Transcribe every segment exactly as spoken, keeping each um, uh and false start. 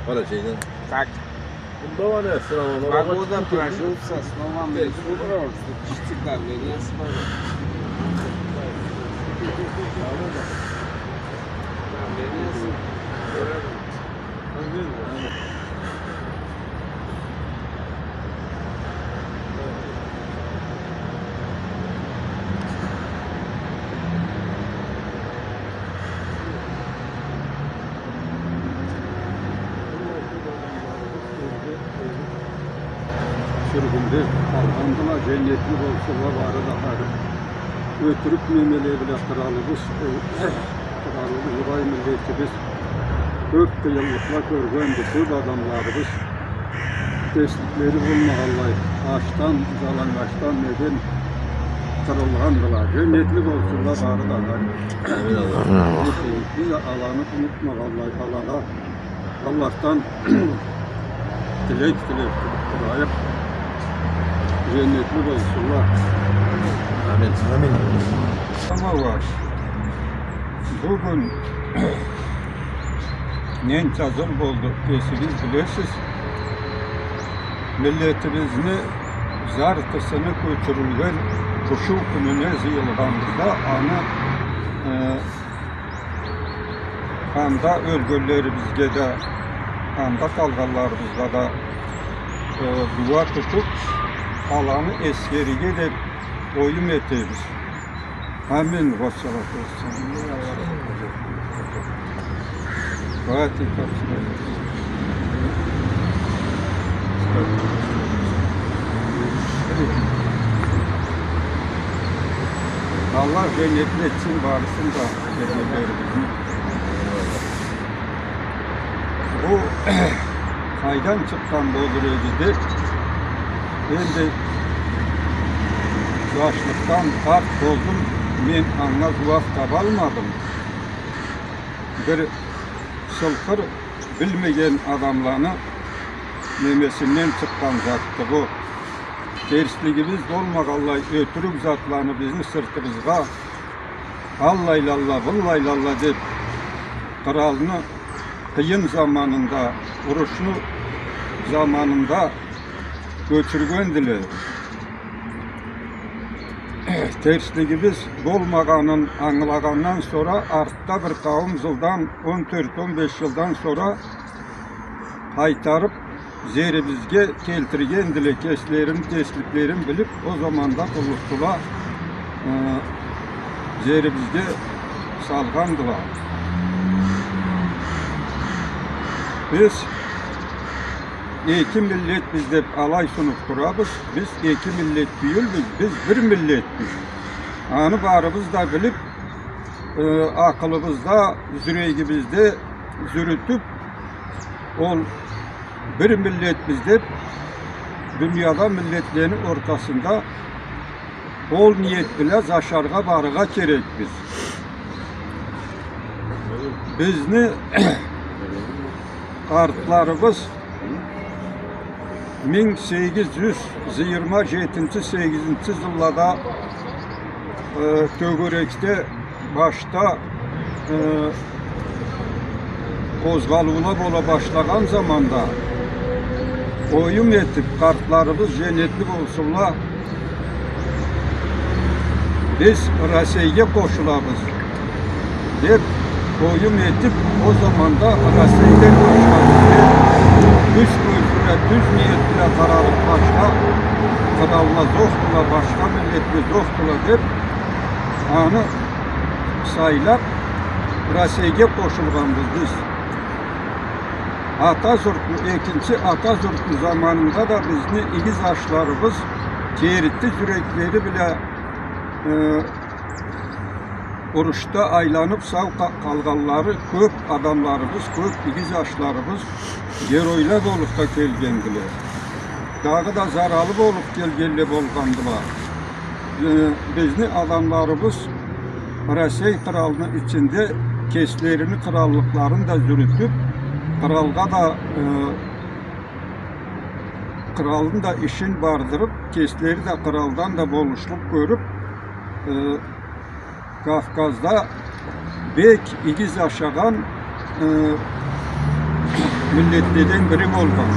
Ала, шейден. Так. Бунда уа не, сынама, погода прожился, снова мы. Чистый, давлениясы бар. Давлениясы. Сюргюнде къалгъандыла, женнетли болсунла бары да хары. Ётюрюк немеле бла къралыбыз, э, къралыбыз, угъай миллетибиз кёп къыйынлыкъла кёргенди, кёп адамларыбыз кесликлери болмагъанлай, ачдан, жаланнгачдан, неден къырылгъандыла. Женнетли болсунла бары да хары. Амин, Аллах. Биз аланы унутмагъанлай, алагъа Аллахдан тилек тилеп турайыкъ. Женнетли болсунла. Амин. Амин. Сама уа. Бюгюн ненча зыл болду, кесигиз билесиз. Миллетибизни зартысыны кёчюрюлген бушуу кюнюне зыйылгъанбыз да, аны, э, анда ёлгенлерибизге да, анда къалгъанларыбызгъа да, э, дуа тутуп, аланы эсгерирге деп оюм этебиз. Амин. Уассалату уассалам. Фатиха. Аллах женнетли этсин барысын да, женнетлерибизни. Бу къайдан чыкъгъан болур эди деп, энди жашлыкъдан къарт болдум, мен анга жууап табалмадым. Бир сылкъыр билмеген адамланы немесинден чыкъгъан затды бу. Терслигибиз болмагъанлай, ётюрюк затланы бизни сыртыбызгъа аллайлалла, быллайлалла деп, къралны къыйын заманында, урушну заманында кёчюргендиле. Терслигибиз болмагъанын ангылагъандан сора, артда бир къауум жылдан, он тёрт, он беш жылдан сора къайтарып, зерибизге келтиргендиле, кеслерини терсликлерин билип, ол заманда къуллукъчула, э, зерибизге салгъандыла. Биз эки миллетбиз деп алай сунуп турабыз. Биз эки миллет тюйюлбюз, биз бир миллетбиз. Аны барыбыз да билип, э, акъылыбызда, жюрегибизде жюрютюп, ол бир миллетбиз деп, дунияда миллетлени ортасында ол ниет бла жашаргъа барыргъа керекбиз. Бизни къартларыбыз минг сегиз жюз жыйырма жетинчи, сегизинчи жыллада, э, тёгерекде башда, э, къозгъалыула бола башлагъан заманда, оюм этип, къартларыбыз женнетли болсунла, биз Россейге къошулабыз деп оюм этип, ол заманда Россейге къошулабыз деп, тюз кёз бла, тюз ниет бла къаралып, башха къралла жокъдула, башха миллетле жокъдула деп, аны сайлап, Россейге къошулгъанбыз биз. Ата журтну, экинчи Ата журтну заманында да бизни иги жашларыбыз терти жюреклери бла, э, урушда айланып сау къа-, къалгъанлары кёп адамларыбыз, кёп иги жашларыбыз геройла болуп да келгендиле. Дагъыда заралы болуп келгенле болгъандыла. Э, бизни адамларыбыз Россей къралны ичинде кеслерини къраллыкъларын да жюрютюп, къралгъа да, э, къралны да ишин бардырып, кеслери да къралдан да болушлукъ кёрюп, э, Кавказда бек иги жашагъан, э, миллетледен бири болгъан.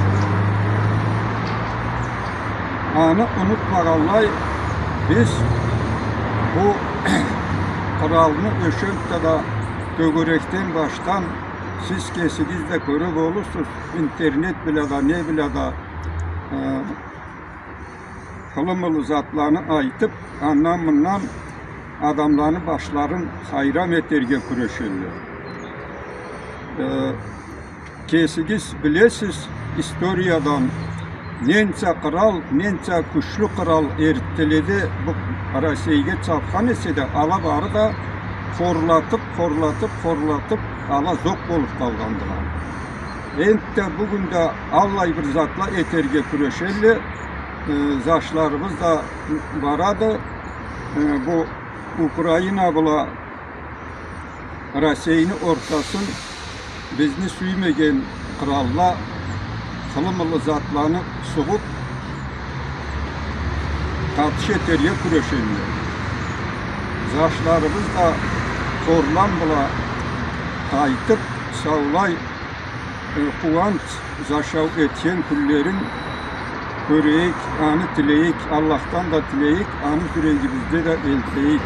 Аны унутмагъанлай, биз бу къыралны ёшентда да тёгерекден башдан сиз кесигиз да кёре болурсуз, интернет бла да, не бла да, э, хылымылы затланы айтып, андан-мындан адамланы башларын хайран этерге кюрешелле. Э, кесигиз билесиз, историядан, ненча къырал, ненча кючлю къырал эртделеде бу Россейге чапхан эсе да, ала бары да хорлатып, хорлатып, хорлатып, ала зокъ болуп къалгъандыла. Энтда бюгюн да аллай бир затла этерге кюрешелле, э, зашларыбыз да барады. Э, бу Украина бла Россейни ортасын бизни сюймеген къыралла хылымылы затланы сугъуп, къатыш этерге кюрешелле. Зашларыбыз да хорлам бла къайтып, саулай, э, къууанч зашау этген кюнлерин кёрейик, аны тилейик, Аллахдан да тилейик, аны жюрегибизде да элтейик.